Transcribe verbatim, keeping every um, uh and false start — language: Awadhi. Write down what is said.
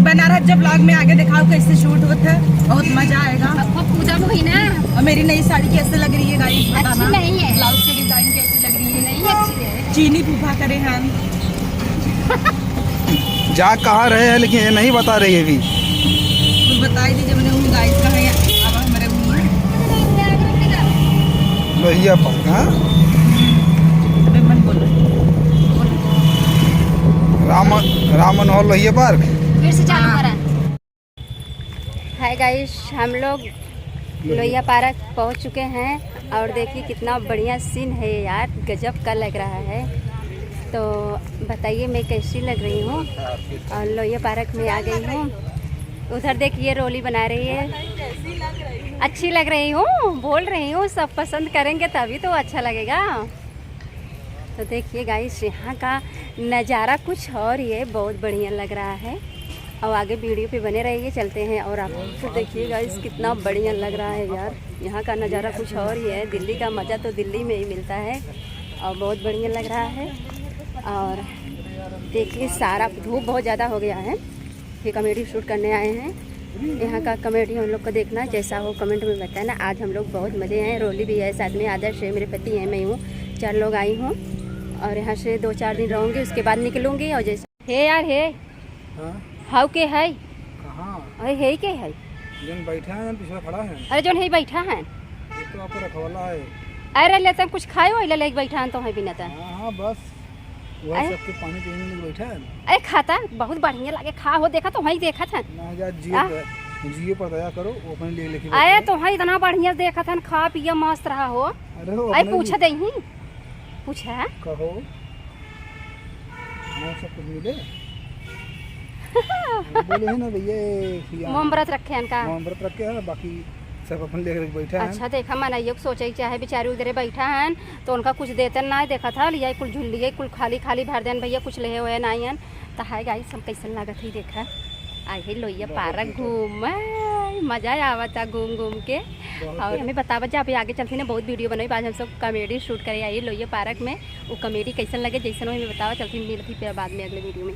बना रहा जब vlog में, आगे दिखाओ कैसे shoot होता है, बहुत मजा आएगा। आपको पूजा में हुई ना। और मेरी नई साड़ी कैसे लग रही है guys, बताना। अच्छी नहीं है। Blouse की design कैसी लग रही है? नहीं अच्छी है। चीनी फूफा करे हम। जा कहाँ रहे हैं, लेकिन ये नहीं बता रही है अभी। कुछ बता ही दीजिए, मैंने उन guys का है, अब हमारे उन लोहिया पार्क, हाँ? अबे मन बोल रहा है। राम, राम मनोहर लोहिया पार्क। फिर से चालू हाँ। करा। हाय गाइस, हम लोग लोहिया पार्क पहुंच चुके हैं और देखिए कितना बढ़िया सीन है यार, गजब का लग रहा है। तो बताइए मैं कैसी लग रही हूँ। और लोहिया पार्क में आ गई हूँ। उधर देखिए रोली बना रही है। अच्छी लग रही हूँ, बोल रही हूँ, सब पसंद करेंगे तभी तो अच्छा लगेगा। तो देखिए गाइस, यहाँ का नज़ारा कुछ और ही है, बहुत बढ़िया लग रहा है। और आगे वीडियो पे बने रहिए, चलते हैं और आप तो देखिए गाइस, कितना बढ़िया लग रहा है यार। यहाँ का नज़ारा कुछ और ही है। दिल्ली का मज़ा तो दिल्ली में ही मिलता है और बहुत बढ़िया लग रहा है। और देखिए, सारा धूप बहुत ज़्यादा हो गया है, ये कॉमेडी शूट करने आए हैं। यहाँ का कॉमेडी हम लोग को देखना है, जैसा हो कमेंट में बताना। आज हम लोग बहुत मजे हैं, रोली भी है साथ में, आदर्श है, मेरे पति हैं, मैं हूँ, चार लोग आई हूँ। और यहाँ से दो चार दिन रहूँगी, उसके बाद निकलूँगी। और जैसा हे यार हे, हाँ? हाउ के है? कहाँ? अरे हे के है? जौन बैठा है, पीछे खड़ा है। अरे जौन हे बैठा है। ये तो आपको रखवाला है। अरे लेते कुछ खाए हो, ले लेके बैठा है तो है बिना तो। हाँ, हाँ, बस। वह अरे? सबके पानी पीने में बैठा है। अरे खाता, बहुत बढ़िया लागे, खा हो, देखा तो वहीं देखत है। ना यार, जियो आ? पर, जियो पर दया करो, वो अपने लिए लेके अरे बैठा है। तो वहीं इतना बढ़िया देखत है, खा पिया मस्त रहा हो। अरे वो अरे अपने पूछा लिए। दे ही, पूछा। कहो। हाँ, सब कुछ मिले। बोले है ना भैया, ये खिया मोम व्रत रखे हैं का? मोम व्रत रखे हैं, बाकी सब अपन लेकर बैठा है। अच्छा, देखा, मनइयो के सोचे के चाहे, बेचारी उधरे बैठा है, तो उनका कुछ देते ना, देखा था, लिया कुल झुल्लिए, कुल खाली खाली भर देन भैया, कुछ लेहे हुए ना आयन। तो हाय गाइस, हम कैसन लागत है, देखा, आए है लोहिया बहुत पार्क अच्छा। घूम, मजा आवता घूम घूम के। बहुत और अच्छा। हमें बतावा जा, अभी आगे चलती ना, बहुत वीडियो बनाई, आज हम सब कॉमेडी शूट करे आई लोहिया पार्क में, वो कॉमेडी कैसन लगे, जैसन हो हमें बतावा, चलती मिलती फिर बाद में अगले वीडियो में।